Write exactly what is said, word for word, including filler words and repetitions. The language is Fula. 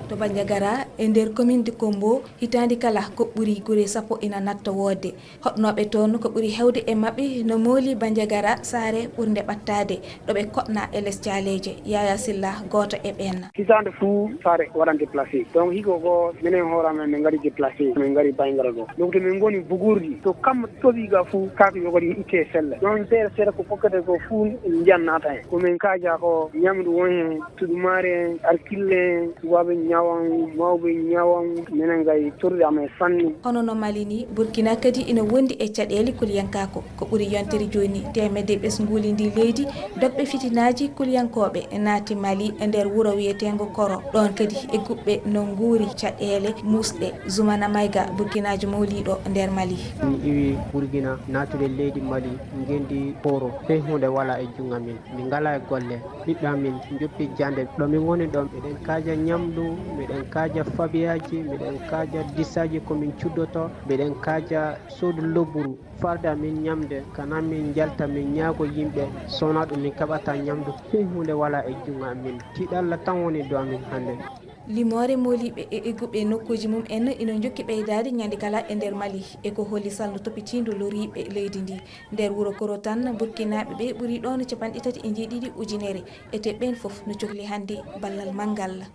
To Bandiagara, e nder commune de Kombo, hitaande kala ko ɓuri gure sappo ina natta woodde. Hoɗnooɓe toon, ko ɓuri heewde e maɓɓe no mooli Bandiagara, saare ɓurnde ɓattaade, ɗo ɓe koɗna e les caaleeje. Yaya Silla, gooto e ɓeen. Hitaande fuu saare waɗan déplacé. Donc, hikka ko minen hoore amen min ngari déplacé, min ngari Bandiagara ɗo. Donc, to min ngoni Bugurdi, to kamma toɓi ga fuu, kaake yo kadi itte e selle. Donc, seeɗa seeɗa ko kokkete ko fuu, ndiyan naata heen. Ko min kaaja ko ñamdu won heen, tudumaare en, alkille en, tubaaɓe ñawan, mawɓe ñawan, minen ngay torrude amen sanne. Hono no Mali ni, Burkina kadi ina wondi e caɗeele kuliyankaaku. Ko ɓuri yontere jooni, teemedde ɓesnguuli ndi leydi, dogɓe fitinaaji kuliyankooɓe naati Mali e nder wuro wiyeteengo Koro. Ɗoon kadi e guɓɓe no nguuri caɗeele muusɗe. Zumana Mayga, Burkinaajo mawliiɗo nder Mali. Mi iwi Burkina naatude leydi Mali, ngenndi Koro. Fey huunde walaa e junngo amin. Min ngalaa e golle. Ɓiɓɓe amin njoppi jannde. Ɗo min ngoni ɗo, miɗen kaaja ñamdu, miɗen kaaja fabiyaaji, miɗen kaaja disaaji ko min cuddoto, miɗen kaaja soodu lobburu. Farde amin ñamde, kana min njalta, min ñaago yimɓe, so wonaa ɗum min kaɓata ñamdu. Fey huunde walaa e junngo amin. Tiiɗalla tan woni dow amin hannde. Limoore mooliiɓe e egguɓe nokkuuji mum en ina njokki ɓeydaade ñande kala e nder Mali. E ko holi salndu toppitiindu loriiɓe leydi ndi. Nder wuro Korotan, Burkinaaɓe ɓe ɓuri ɗoon capanɗe tati e njeeɗiɗi ujunere. Ete ɓeen fof no cohli hannde ballal manngal.